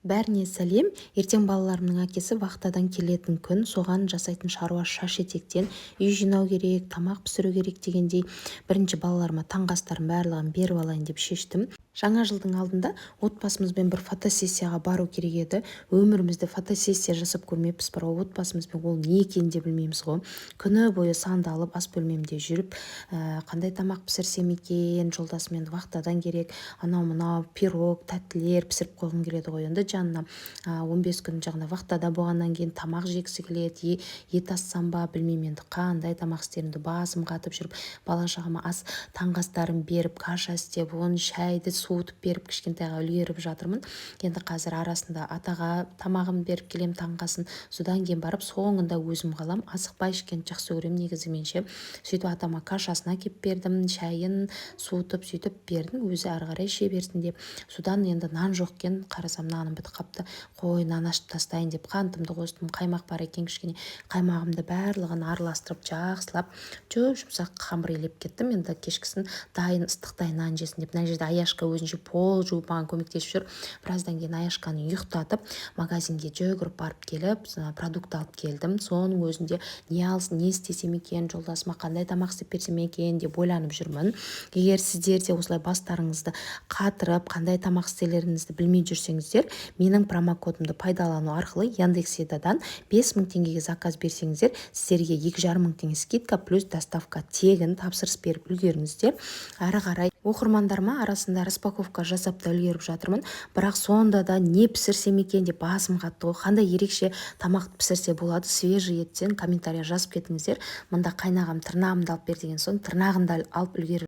Бәріне сәлем! Ертең балаларымның әкесі вахтадан келетін күн. Соған жасайтын шаруа шаш етектен: үй жинау керек, тамақ пісіру керек дегендей. Бірінші балаларыма таңғы астарын барлығын беріп алайын деп шештім. Жаңа жылдың алдында отбасымызбен бір фотосессияға бару керек еді. Өмірімізде фотосессия жасап көрмеппіз бар ғой отбасымызбен, ол не екенін де білмейміз ғой. Күні бойы сандалып, ас бөлмемде жүріп, қандай тамақ пісірсем екен? Жолдасым енді вахтадан керек, анау-мынау пирог, тәттілер пісіріп қойғым келеді ғой енді жанына. 15 күн жаңа вахтада болғаннан кейін тамақ жегісі келеді. Ет ассам ба, білмеймін енді, қандай тамақ істерімді басым қатып жүріп, бала шағама ас, таңғы астарын беріп, каша істеп, оны шайды суытып беріп, кішкентайға үлгеріп жатырмын. Енді қазір арасында атаға тамағын беріп келемін, таңғы асын. Содан кейін барып соңында өзім қалам. Асықпай ішкенді жақсы көремін негізі мен ше. Сөйтіп, атама кашасын әкеліп бердім, шайын суытып, сөйтіп бердім, өзі ары қарай іше берсін деп. Содан енді нан жоқ екен. Қарасам, наным бітіп қалыпты. Қой, нан ашып тастайын деп, қантымды қостым. Қаймақ бар екен кішкене, қаймағымды барлығын араластырып, жақсылап жұп жұмсақ қамыр илеп кеттім. Енді кешкісін дайын ыстықтай нан жесін деп. Мына жерде Аяшка өзінше пол жуып, маған көмектесіп жүр. Біраздан кейін Аяшканы ұйықтатып, магазинге жүгіріп барып келіп, продукт алып келдім. Соның өзінде не алсын, не істесем екен, жолдасыма қандай тамақ істеп берсем екен деп ойланып жүрмін. Егер сіздер де осылай бастарыңызды қатырып, қандай тамақ істелеріңізді білмей жүрсеңіздер, менің промокодымды пайдалану арқылы Яндекс Едадан 5000 теңгеге заказ берсеңіздер, сіздерге 2,5 мың теңге скидка плюс доставка тегін. Тапсырыс беріп үлгеріңіздер. Әрі қарай оқырмандарыма арасында распаковка жасап та үлгеріп жатырмын. Бірақ сонда да не пісірсем екен деп басым қатты ғой. Қандай ерекше тамақ пісірсе болады, свежий еттен, комментарий жазып кетіңіздер. Мында қайнағам тырнағымды алып бер деген соң, тырнағын да алып үлгеріп